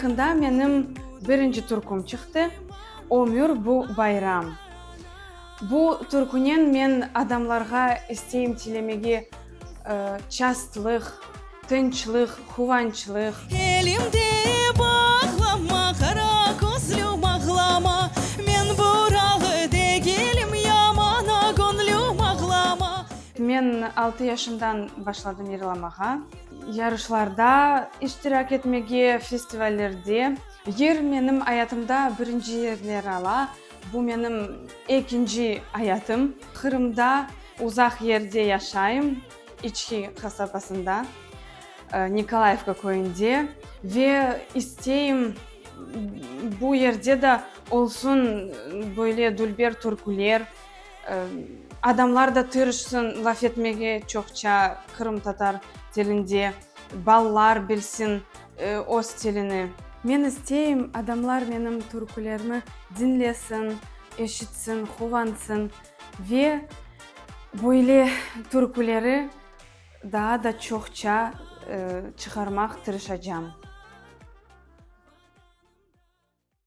Yaqında menim birinci türküm çıqtı, Ömür bu bayram. Bu türkünen men adamlarğa isteyim tilemege çastlıq, tınçlıq, quvançlıq. Elimde bağlama, qara közlüm ağlama, Men buralı degilim, yamana göñlüm ağlama. Men altı yaşımdan başladım yırlamağa. Yarışlarda iştirak etmege, festivallerde. Yır menim ayatımda birinci yerler ala. Bu menim ekinci ayatım. Qırımda uzaq yerde yaşayım, İçki qasabasında, Nikolayevka köyünde ve isteyim, bu yerde de olsun böyle dülber türküler, adamlar da tırışsın laf etmege çoqça qırımtatar tilinde, balalar bilsin öz tilini. Men isteyim, adamlar menim türkülerimi diñlesin, eşitsin, quvansın ve böyle türküleri daa da çoqça çıqarmaq tırışacam.